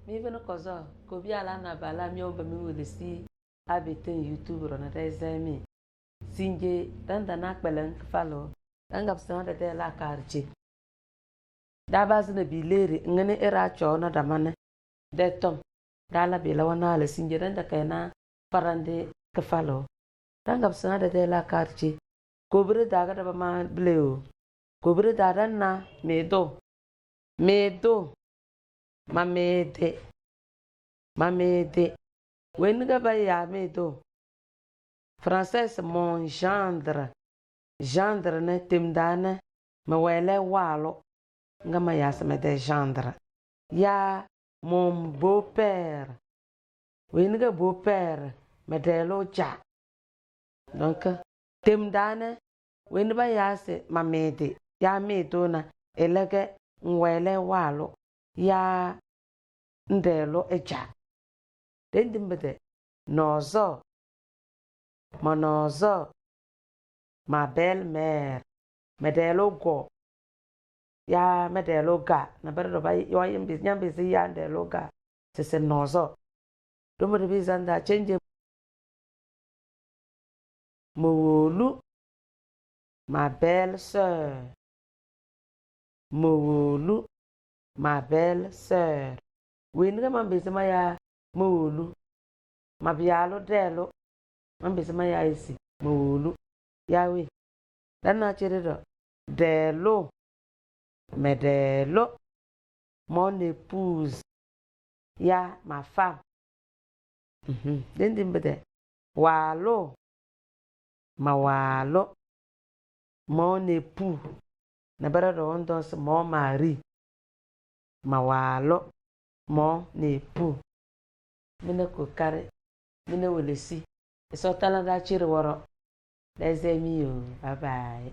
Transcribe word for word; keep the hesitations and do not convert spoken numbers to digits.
Mi bini kozo, kobi ala na bala mi oba mi welesi. Abi ten YouTube ro na dai zemi. Sinje, danda na kpelen kifalo. Danga bisina dede la karje. Daba zina bi leri, ngene era cho na damane. De tom. Dala bi la wana le sinje, danda kena farande kifalo. Danga bisina dede la karje. Kobiri daga daba ma bleo. Kobiri dada na medo. Medo. Ma mede. Ma mede. Weniga ba ya medo. Français, mon gendre. Gendre ne temdane. Me wele walo. Nga ma ya se me de gendre. Ya mon beau-père. Weniga beau-père. Me de lo ja. Donc, temdane, weniba ya se ma mede, ya medo na, elege, nwele walo, ya ndelo eja. Dendin bede, nozo, ma nozo, ma belle-mère, medelo go, ya medelo ga, na bere do ba, yo yimbi, nyambi si ya ndelo ga, sese nozo. Domo de bi zanda change. Mewolu, ma belle-sœur. Mewolu, ma belle-sœur. Weniga ma mbezi ma ya mewolu. Ma bialo delo. Ma mbezi ma ya isi mewolu. Ya we. Dana chiri do. Delo. Me delo. Mon épouse. Ya ma femme. Mhm. Dendin bede. Walo. Ma walo. Mon époux. Na bere do wondon se mon mari. Ma walo. Mon époux. Mine kokari. Mine welesi. Iso talanda chiri woro. Dai zemi yo. Bye bye.